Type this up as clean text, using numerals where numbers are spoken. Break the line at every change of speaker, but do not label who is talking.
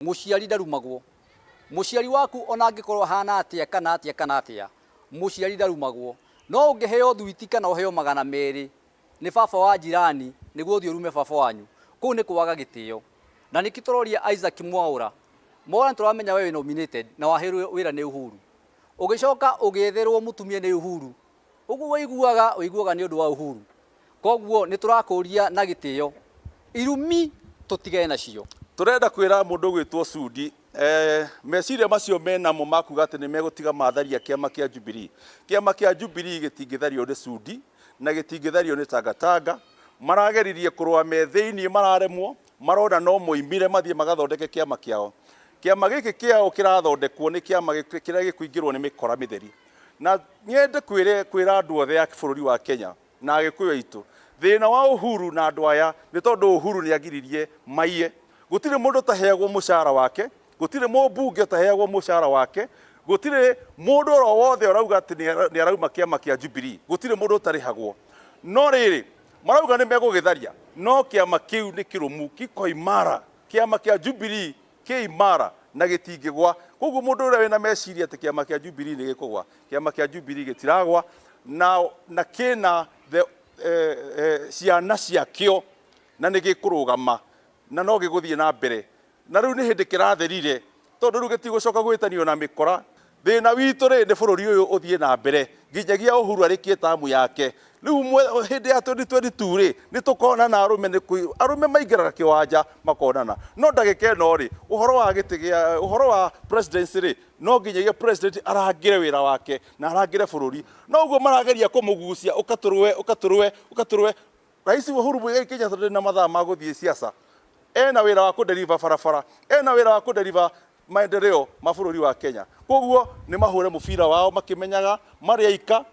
Mũciari ndarumagwo. Mũciari waku ona angĩkorwo ahana atĩa kana atĩa kana atĩa, mũciari ndarumagwo. No ũngĩheo thwiti kana ũheo 200 nĩ baba wa jirani nĩguo ũthiĩ ũrume baba wanyu, kũu nĩ kwaga gĩtĩo. Na nĩkĩo tũroria Isaac Mwaũra, Mwaũra nĩtũramenya we wĩ nominated na waheirwo wĩra nĩ Uhuru. Ũgĩcoka ũgĩetherwo mũtumia nĩ Uhuru. Ũguo ũiguaga, ũiguaga nĩ ũndũ wa Uhuru. Koguo nĩ tũrakũria na gĩtĩo, irumi tũtigane nacio.
Tũrenda kwĩra mũndũ ũgwĩtwo Sudi eh, meciria macio menamo ma kuga atĩ nĩ megũtiga matharia kĩama kĩa Jubilee. Kĩama kĩa Jubilee gĩtingĩthario nĩ Sudi na gĩtingĩthario nĩ Tangatanga. Marageririe kũrũa me thĩiniĩ mararemwo, marona no moimire mathiĩ magathondeke kĩama kĩao. Kĩama gĩkĩ kĩao kĩrathondekwo nĩ kĩama kĩrĩa gĩkũingĩrwo nĩ mĩkora mĩtheri. Na nyende kwĩra andũ othe a bũrũri wa Kenya na Agĩkũyũ aitũ, thĩna wa Uhuru na andũ aya nĩ tondũ Uhuru nĩ agiririe maiye. Gũtirĩ mũndũ ũtaheagwo mũcara wake, gũtirĩ mũmbunge ũtaheagwo mũcara wake, gũtirĩ mũndũ oro wothe ũrauga atĩ nĩ arauma kĩama kĩa Jubilee, gũtirĩ mũndũ ũtarĩhagwo. No rĩrĩ, marauga nĩ megũgĩtharia, no kĩama kĩu nĩ kĩrũmu, kiko imara. Kĩama kĩa Jubilee kĩ imara na gĩtingĩgwa. Koguo mũndũ ũrĩa wĩna meciria atĩ kĩama kĩa Jubilee nĩ gĩkũgwa, kĩama kĩa Jubilee gĩtiragwa na kĩna the, ciana ciakĩo na nĩ gĩkũrũgama na no gĩgũthiĩ na mbere. Na rĩu nĩ hĩndĩ kĩratherire tondũ rĩu gĩtigũcoka gwĩtanio na mĩkora. Thĩna witũ rĩ nĩ bũrũri ũyũ ũthiĩ na mbere nginyagia Uhuru arĩkie tamu yake. Rĩu hĩndĩ ya 2022 rĩ nĩ tũkonana arũme nĩ arũme maingĩraga kĩwanja makonana. No ndagĩka ĩno rĩ ũhoro wa gĩtĩ gĩa ũhoro wa presidency rĩ no nginyagia president arangĩre wĩra wake na arangĩre bũrũri. No ũguo marageria kũmũgucia ũka tũrũe ũka tũrũe ũka tũrũe. Rais Uhuru Muigai Kenyatta ndarĩ na mathaa ma gũthiĩ siasa. Ena wĩra wa kũdeliver barabara, ena wĩra wa kũdeliver maendeleo ma bũrũri wa Kenya. Koguo nĩ mahũre mũbira wao makĩmenyaga marĩ aika.